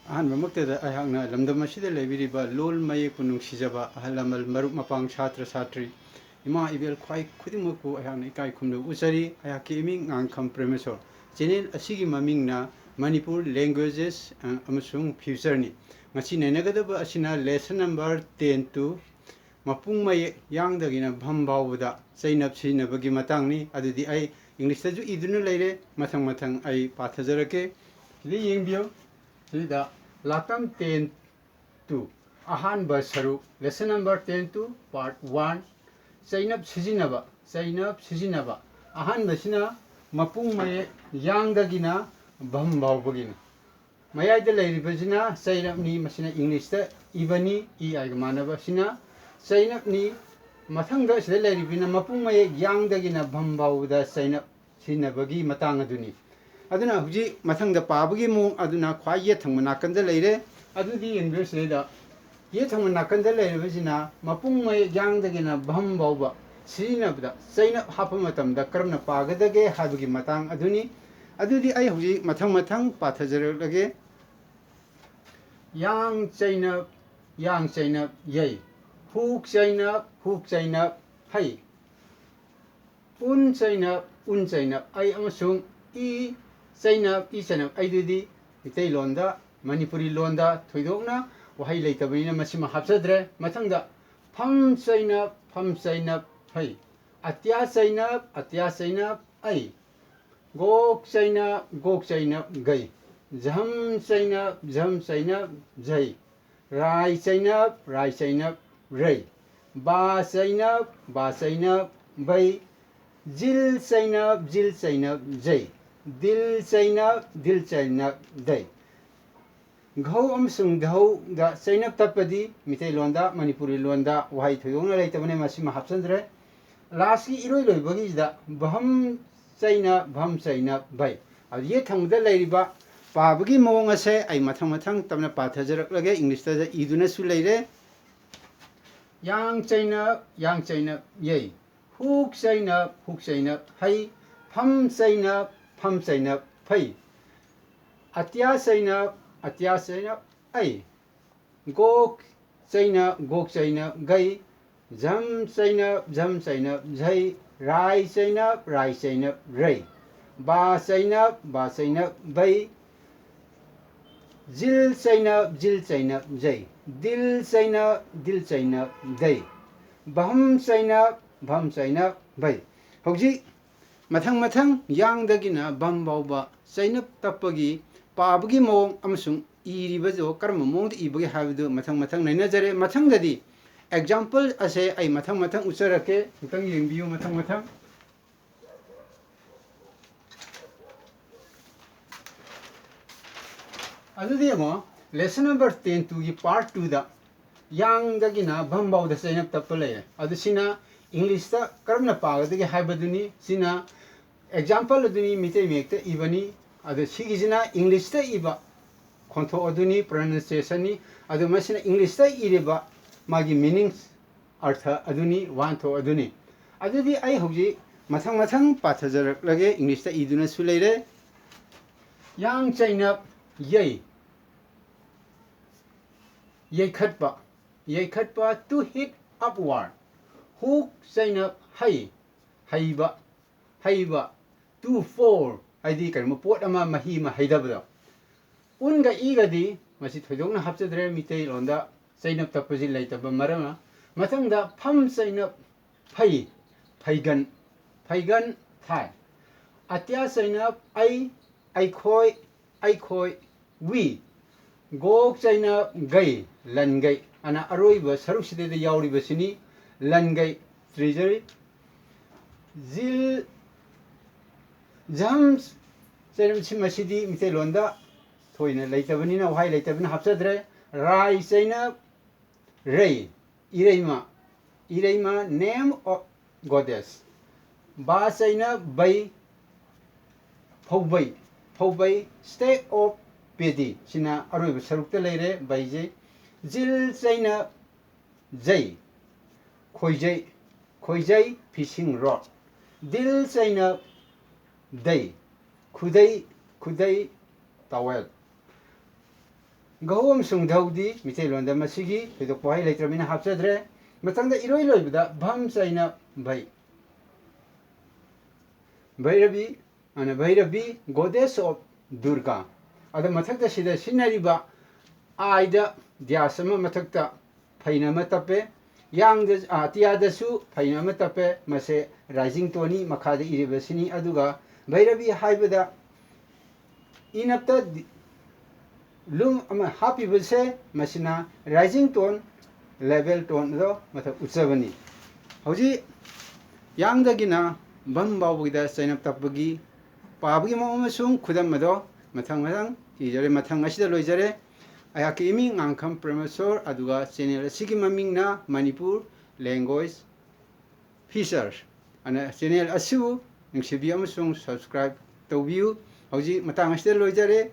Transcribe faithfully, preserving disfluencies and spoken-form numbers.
ꯑꯍꯥꯟꯕꯃꯛꯇꯗ ꯑꯩꯍꯥꯛꯅ ꯂꯝꯗꯝ ꯑꯁꯤꯗ ꯂꯩꯕꯤꯔꯤꯕ ꯂꯣꯜ ꯃꯌꯦꯛꯄꯨ ꯅꯨꯡꯁꯤꯖꯕ ꯑꯍꯜ ꯂꯃꯟ, ꯃꯔꯨꯞ ꯃꯄꯥꯡ, ꯁꯥꯇ꯭ꯔ ꯁꯥꯇ꯭ꯔꯤ, ꯏꯃꯥ ꯏꯕꯦꯜ ꯈ꯭ꯋꯥꯏ ꯈꯨꯗꯤꯡꯃꯛꯄꯨ ꯑꯩꯍꯥꯛꯅ ꯏꯀꯥꯏ ꯈꯨꯝꯅꯕ ꯎꯠꯆꯔꯤ꯫ ꯑꯩꯍꯥꯛꯀꯤ ꯏꯃꯤꯡ ꯉꯥꯡꯈꯝ ꯄ꯭ꯔꯦꯃꯦꯁꯣꯔ꯫ ꯆꯦꯅꯦꯜ ꯑꯁꯤꯒꯤ ꯃꯃꯤꯡꯅ ꯃꯅꯤꯄꯨꯔ ꯂꯦꯡꯒ꯭ꯋꯦꯖꯦꯁ, ꯑ, ꯑꯃꯁꯨꯡ ꯐ꯭ꯌꯨꯆꯔꯅꯤ꯫ ꯉꯁꯤ ꯅꯩꯅꯒꯗꯕ ꯑꯁꯤꯅ ꯂꯦꯁꯟ ꯅꯝꯕꯔ ꯇꯦꯟ ꯇꯨ ꯃꯄꯨꯡ ꯃꯌꯦꯛ ꯌꯥꯡꯗꯒꯤꯅ ꯚꯝ ꯐꯥꯎꯕꯗ ꯆꯩꯅꯞ ꯁꯤꯖꯤꯟꯅꯕꯒꯤ ꯃꯇꯥꯡꯅꯤ꯫ ꯑꯗꯨꯗꯤ ꯑꯩ ꯏꯪꯂꯤꯁꯇꯁꯨ ꯏꯗꯨꯅ ꯂꯩꯔꯦ, ꯃꯊꯪ ꯃꯊꯪ ꯑꯩ ꯄꯥꯊꯖꯔꯛꯀꯦ꯫ ꯁꯤꯗ ꯌꯦꯡꯕꯤꯌꯨ꯫ ꯁꯤꯗ ꯂꯥꯇꯝ ꯇꯦꯟ ꯇꯨ ꯑꯍꯥꯟꯕ ꯁꯔꯨꯛ, lesson number ten two part one, ꯆꯩꯅꯞ ꯁꯤꯖꯤꯟꯅꯕ, ꯆꯩꯅꯞ ꯁꯤꯖꯤꯟꯅꯕ꯫ ꯑꯍꯥꯟꯕꯁꯤꯅ ꯃꯄꯨꯡ ꯃꯌꯦꯛ ꯌꯥꯡꯗꯒꯤꯅ ꯚꯝ ꯐꯥꯎꯕꯒꯤꯅꯤ꯫ ꯃꯌꯥꯏꯗ ꯂꯩꯔꯤꯕꯁꯤꯅ ꯆꯩꯅꯞꯅꯤ, ꯃꯁꯤꯅ ꯏꯪꯂꯤꯁꯇ ꯏꯕꯅꯤ, ꯏ ꯑꯥꯏꯒ ꯃꯥꯟꯅꯕ꯫ ꯑꯁꯤꯅ ꯆꯩꯅꯞꯅꯤ꯫ ꯃꯊꯪꯗ ꯁꯤꯗ ꯂꯩꯔꯤꯕꯅ ꯃꯄꯨꯡ ꯃꯌꯦꯛ ꯌꯥꯡꯗꯒꯤꯅ ꯚꯝ ꯐꯥꯎꯕꯗ ꯆꯩꯅꯞ ꯁꯤꯖꯤꯟꯅꯕꯒꯤ ꯃꯇꯥꯡ ꯑꯗꯨꯅꯤ꯫ ꯑꯗꯨꯅ ꯍꯧꯖꯤꯛ ꯃꯊꯪꯗ ꯄꯥꯕꯒꯤ ꯃꯑꯣꯡ ꯑꯗꯨꯅ ꯈ꯭ꯋꯥꯏ ꯌꯦꯠ ꯊꯪꯕ ꯅꯥꯀꯟꯗ ꯂꯩꯔꯦ꯫ ꯑꯗꯨꯗꯤ ꯌꯦꯡꯕꯤꯌꯨ ꯁꯤꯗꯩꯗ꯫ ꯌꯦꯠ ꯊꯪꯕ ꯅꯥꯀꯟꯗ ꯂꯩꯔꯤꯕꯁꯤꯅ ꯃꯄꯨꯡ ꯃꯌꯦꯛ ꯌꯥꯡꯗꯒꯤꯅ ꯚꯝ ꯐꯥꯎꯕ ꯁꯤꯖꯤꯟꯅꯕꯗ ꯆꯩꯅꯞ ꯍꯥꯞꯄ ꯃꯇꯝꯗ ꯀꯔꯝꯅ ꯄꯥꯒꯗꯒꯦ ꯍꯥꯏꯕꯒꯤ ꯃꯇꯥꯡ ꯑꯗꯨꯅꯤ꯫ ꯑꯗꯨꯗꯤ ꯑꯩ ꯍꯧꯖꯤꯛ ꯃꯊꯪ ꯃꯊꯪ ꯄꯥꯊꯖꯔꯛꯂꯒꯦ꯫ ꯌꯥꯡ ꯆꯩꯅꯞ, ꯌꯥꯡ ꯆꯩꯅꯞ ꯌꯩ꯫ ꯍꯨꯛ ꯆꯩꯅꯞ, ꯍꯨꯛ ꯆꯩꯅꯞ ꯍꯩ꯫ ꯎꯟ ꯆꯩꯅꯞ, ꯎꯟ ꯆꯩꯅꯞ ꯑꯩ ꯑꯃꯁꯨꯡ ꯏ ꯆꯩꯅꯞ, ꯏ ꯆꯩꯅꯞ ꯑꯩꯗꯨꯗꯤ ꯃꯤꯇꯩꯂꯣꯟꯗ, ꯃꯅꯤꯄꯨꯔꯤ ꯂꯣꯟꯗ ꯊꯣꯏꯗꯣꯛꯅ ꯋꯥꯍꯩ ꯂꯩꯇꯕꯅꯤꯅ ꯃꯁꯤꯃ ꯍꯥꯞꯆꯗ꯭ꯔꯦ꯫ ꯃꯊꯪꯗ ꯐꯝ ꯆꯩꯅꯞ, ꯐꯝ ꯆꯩꯅꯞ ꯐꯩ꯫ ꯑꯇ꯭ꯌꯥ ꯆꯩꯅꯞ, ꯑꯇ꯭ꯌꯥ ꯆꯩꯅꯞ ꯑꯩ꯫ ꯒꯣꯛ ꯆꯩꯅꯞ, ꯒꯣꯛ ꯆꯩꯅꯞ ꯒꯩ꯫ ꯖꯝ ꯆꯩꯅꯞ, ꯖꯝ ꯆꯩꯅꯞ ꯖꯩ꯫ ꯔꯥꯏ ꯆꯩꯅꯞ, ꯔꯥꯏ ꯆꯩꯅꯞ ꯔꯩ꯫ ꯕꯥ ꯆꯩꯅꯞ, ꯕꯥ ꯆꯩꯅꯞ ꯕꯩ꯫ ꯖꯤꯜ ꯆꯩꯅꯞ, ꯖꯤꯜ ꯆꯩꯅꯞ ꯖꯩ꯫ ꯗꯤꯜ ꯆꯩꯅꯞ, ꯗꯤꯜ ꯆꯩꯅꯞ ꯗꯩ꯫ ꯘꯧ ꯑꯃꯁꯨꯡ ꯙꯧꯗ ꯆꯩꯅꯞ ꯇꯞꯄꯗꯤ ꯃꯤꯇꯩꯂꯣꯟꯗ, ꯃꯅꯤꯄꯨꯔꯤ ꯂꯣꯟꯗ ꯋꯥꯍꯩ ꯊꯣꯏꯗꯣꯛꯅ ꯂꯩꯇꯕꯅ ꯃꯁꯤꯃ ꯍꯥꯞꯆꯤꯟꯗ꯭ꯔꯦ꯫ ꯂꯥꯁꯀꯤ ꯏꯔꯣꯏ ꯂꯣꯏꯕꯒꯤꯁꯤꯗ ꯚꯝ ꯆꯩꯅꯞ, ꯚꯝ ꯆꯩꯅꯞ ꯚꯩ꯫ ꯑꯗꯨ ꯌꯦꯠ ꯊꯪꯕꯗ ꯂꯩꯔꯤꯕ ꯄꯥꯕꯒꯤ ꯃꯑꯣꯡ ꯑꯁꯦ ꯑꯩ ꯃꯊꯪ ꯃꯊꯪ ꯇꯞꯅ ꯄꯥꯊꯖꯔꯛꯂꯒꯦ꯫ ꯏꯪꯂꯤꯁꯇ ꯏꯗꯨꯅꯁꯨ ꯂꯩꯔꯦ꯫ ꯌꯥꯡ ꯆꯩꯅꯞ, ꯌꯥꯡ ꯆꯩꯅꯞ ꯌꯩ꯫ ꯍꯨꯛ ꯆꯩꯅꯞ, ꯍꯨꯛ ꯆꯩꯅꯞ ꯍꯩ꯫ ꯐꯝ ꯆꯩꯅꯞ, ꯐꯝ ꯆꯩꯅꯞ ꯐꯩ꯫ ꯑꯇ꯭ꯌꯥ ꯆꯩꯅꯞ, ꯑꯇ꯭ꯌꯥ ꯆꯩꯅꯞ ꯑꯩ꯫ ꯒꯣꯛ ꯆꯩꯅꯞ, ꯒꯣꯛ ꯆꯩꯅꯞ ꯒꯩ꯫ ꯖꯝ ꯆꯩꯅꯞ, ꯖꯝ ꯆꯩꯅꯞ ꯖꯩ꯫ ꯔꯥꯏ ꯆꯩꯅꯞ, ꯔꯥꯏ ꯆꯩꯅꯞ ꯔꯩ꯫ ꯕꯥ ꯆꯩꯅꯞ, ꯕꯥ ꯆꯩꯅꯞ ꯕꯩ꯫ ꯖꯤꯜ ꯆꯩꯅꯞ, ꯖꯤꯜ ꯆꯩꯅꯞ ꯖꯩ꯫ ꯗꯤꯜ ꯆꯩꯅꯞ, ꯗꯤꯜ ꯆꯩꯅꯞ ꯗꯩ꯫ ꯚꯝ ꯆꯩꯅꯞ, ꯚꯝ ꯆꯩꯅꯞ ꯚꯩ꯫ ꯍꯧꯖꯤꯛ ꯃꯊꯪ ꯃꯊꯪ ꯌꯥꯡꯗꯒꯤꯅ ꯚꯝ ꯐꯥꯎꯕ ꯆꯩꯅꯞ ꯇꯞꯄꯒꯤ ꯄꯥꯕꯒꯤ ꯃꯑꯣꯡ ꯑꯃꯁꯨꯡ ꯏꯔꯤꯕꯗꯣ ꯀꯔꯝꯕ ꯃꯑꯣꯡꯗ ꯏꯕꯒꯦ ꯍꯥꯏꯕꯗꯨ ꯃꯊꯪ ꯃꯊꯪ ꯅꯩꯅꯖꯔꯦ꯫ ꯃꯊꯪꯗꯗꯤ example ꯑꯁꯦ ꯑꯩ ꯃꯊꯪ ꯃꯊꯪ ꯎꯠꯆꯔꯛꯀꯦ꯫ ꯑꯃꯨꯛꯇꯪ ꯌꯦꯡꯕꯤꯌꯨ ꯃꯊꯪ ꯃꯊꯪ꯫ ꯑꯗꯨꯗꯤ ꯌꯦꯡꯉꯣ, lesson number ten two ꯒꯤ part two ꯗ ꯌꯥꯡꯗꯒꯤꯅ ꯚꯝ ꯐꯥꯎꯗ ꯆꯩꯅꯞ ꯇꯞꯄ ꯂꯩꯔꯦ꯫ ꯑꯗꯨ ꯁꯤꯅ English ꯇ ꯀꯔꯝꯅ ꯄꯥꯒꯗꯒꯦ ꯍꯥꯏꯕꯗꯨꯅꯤ꯫ ꯁꯤꯅ example ꯑꯗꯨꯅꯤ, ꯃꯤꯇꯩ ꯃꯌꯦꯛꯇ ꯏꯕꯅꯤ꯫ ꯑꯗꯣ ꯁꯤꯒꯤꯁꯤꯅ English ꯇ ꯏꯕ ꯈꯣꯟꯊꯣꯛ ꯑꯗꯨꯅꯤ, pronunciation ꯅꯤ꯫ ꯑꯗꯨ ꯃꯁꯤꯅ English ꯇ ꯏꯔꯤꯕ ꯃꯥꯒꯤ meanings, ꯑꯔꯊ ꯑꯗꯨꯅꯤ, ꯋꯥꯍꯟꯊꯣꯛ ꯑꯗꯨꯅꯤ꯫ ꯑꯗꯨꯗꯤ ꯑꯩ ꯍꯧꯖꯤꯛ ꯃꯊꯪ ꯃꯊꯪ ꯄꯥꯊꯖꯔꯛꯂꯒꯦ꯫ English ꯇ ꯏꯗꯨꯅꯁꯨ ꯂꯩꯔꯦ꯫ ꯌꯥꯡ ꯆꯩꯅꯞ ꯌꯩ꯫ ꯌꯩꯈꯠꯄ, ꯌꯩꯈꯠꯄ, to hit upward꯫ ꯍꯨꯛ ꯆꯩꯅꯞ ꯍꯩ, ꯍꯩꯕ, ꯍꯩꯕ, to pour, ꯍꯥꯏꯗꯤ ꯀꯔꯤꯒꯨꯝꯕ ꯄꯣꯠ ꯑꯃ, ꯃꯍꯤ ꯑꯃ ꯍꯩꯊꯕꯗꯣ꯫ ꯎꯟꯒ ꯏꯒꯗꯤ ꯃꯁꯤ ꯊꯣꯏꯗꯣꯛꯅ ꯍꯥꯞꯆꯗ꯭ꯔꯦ, ꯃꯤꯇꯩꯂꯣꯟꯗ ꯆꯩꯅꯞ ꯇꯞꯄꯁꯤ ꯂꯩꯇꯕ ꯃꯔꯝꯅ꯫ ꯃꯊꯪꯗ ꯐꯝ ꯆꯩꯅꯞ ꯐꯩ, ꯐꯩꯒꯟ, ꯐꯩꯒꯟ ꯊꯥꯏ꯫ ꯑꯇ꯭ꯌꯥ ꯆꯩꯅꯞ ꯑꯩ, ꯑꯩꯈꯣꯏ, ꯑꯩꯈꯣꯏ, we꯫ ꯒꯣꯛ ꯆꯩꯅꯞ ꯒꯩ, ꯂꯟꯒꯩ꯫ ꯑꯅ ꯑꯔꯣꯏꯕ ꯁꯔꯨꯛꯁꯤꯗꯩꯗ ꯌꯥꯎꯔꯤꯕꯁꯤꯅꯤ, ꯂꯟꯒꯩ, treasury꯫ ꯖꯤꯜ, ꯖꯝ ꯆꯩꯅꯞ ꯁꯤ ꯃꯁꯤꯗꯤ ꯃꯤꯇꯩꯂꯣꯟꯗ ꯊꯣꯏꯅ ꯂꯩꯇꯕꯅꯤꯅ, ꯋꯥꯍꯩ ꯂꯩꯇꯕꯅꯤꯅ ꯍꯥꯞꯆꯗ꯭ꯔꯦ꯫ ꯔꯥꯏ ꯆꯩꯅꯞ ꯔꯩ, ꯏꯔꯩꯃ, ꯏꯔꯩꯃ, name of goddess꯫ ꯕꯥ ꯆꯩꯅꯞ ꯕꯩ, ꯐꯧꯕꯩ, ꯐꯧꯕꯩ, stack of paddy꯫ ꯁꯤꯅ ꯑꯔꯣꯏꯕ ꯁꯔꯨꯛꯇ ꯂꯩꯔꯦ, ꯕꯩꯁꯦ꯫ ꯖꯤꯜ ꯆꯩꯅꯞ ꯖꯩ, ꯈꯣꯏꯖꯩ, ꯈꯣꯏꯖꯩ, fishing rod꯫ ꯗꯤꯜ ꯆꯩꯅꯞ ꯗꯩ, ꯈꯨꯗꯩ, ꯈꯨꯗꯩ, towel꯫ ꯒꯧ ꯑꯃꯁꯨꯡ ꯙꯧꯗꯤ ꯃꯤꯇꯩꯂꯣꯟꯗ ꯃꯁꯤꯒꯤ ꯊꯣꯏꯗꯣꯛꯄ ꯋꯥꯍꯩ ꯂꯩꯇ꯭ꯔꯕꯅꯤꯅ ꯍꯥꯞꯆꯗ꯭ꯔꯦ꯫ ꯃꯊꯪꯗ ꯏꯔꯣꯏ ꯂꯣꯏꯕꯗ ꯚꯝ ꯆꯩꯅ ꯚꯩ꯫ ꯚꯩꯔꯕꯤ, ꯑꯅ ꯚꯩꯔꯕꯤ, goddess of Durga꯫ ꯑꯗ ꯃꯊꯛꯇ ꯁꯤꯗ ꯁꯤꯖꯤꯟꯅꯔꯤꯕ ꯑꯥꯏꯗ ꯗ꯭ꯌꯥꯁ ꯑꯃ ꯃꯊꯛꯇ ꯐꯩꯅ ꯑꯃ ꯇꯞꯄꯦ꯫ ꯌꯥꯡꯗ, ꯑ, ꯑꯇꯤꯌꯥꯗꯁꯨ ꯐꯩꯅ ꯑꯃ ꯇꯞꯄꯦ꯫ ꯃꯁꯦ rising toneꯅꯤ, ꯃꯈꯥꯗ ꯏꯔꯤꯕꯁꯤꯅꯤ꯫ ꯑꯗꯨꯒ ꯚꯩꯔꯕꯤ ꯍꯥꯏꯕꯗ ꯏꯅꯞꯇ ꯗꯤ-, ꯂꯨꯝ ꯑꯃ ꯍꯥꯞꯄꯤꯕꯁꯦ, ꯃꯁꯤꯅ rising tone, level tone ꯑꯗꯣ ꯃꯊꯛ ꯎꯠꯆꯕꯅꯤ꯫ ꯍꯧꯖꯤꯛ ꯌꯥꯡꯗꯒꯤꯅ ꯚꯝ ꯐꯥꯎꯕꯒꯤꯗ ꯆꯩꯅꯞ ꯇꯞꯄꯒꯤ ꯄꯥꯕꯒꯤ ꯃꯑꯣꯡ ꯑꯃꯁꯨꯡ ꯈꯨꯗꯝ ꯑꯗꯣ ꯃꯊꯪ ꯃꯊꯪ ꯏꯖꯔꯦ, ꯃꯊꯪ ꯑꯁꯤꯗ ꯂꯣꯏꯖꯔꯦ꯫ ꯑꯩꯍꯥꯛꯀꯤ ꯏꯃꯤꯡ ꯉꯥꯡꯈꯝ ꯄ꯭ꯔꯦꯃꯦꯁꯣꯔ, ꯑꯗꯨꯒ channel ꯑꯁꯤꯒꯤ ꯃꯃꯤꯡꯅ ꯃꯅꯤꯄꯨꯔ language feature ꯑꯅ channel ꯑꯁꯤꯕꯨ ꯅꯨꯡꯁꯤꯕꯤꯌꯨ ꯑꯃꯁꯨꯡ subscribe ꯇꯧꯕꯤꯌꯨ꯫ ꯍꯧꯖꯤꯛ ꯃꯇꯥꯡ ꯑꯁꯤꯗ ꯂꯣꯏꯖꯔꯦ꯫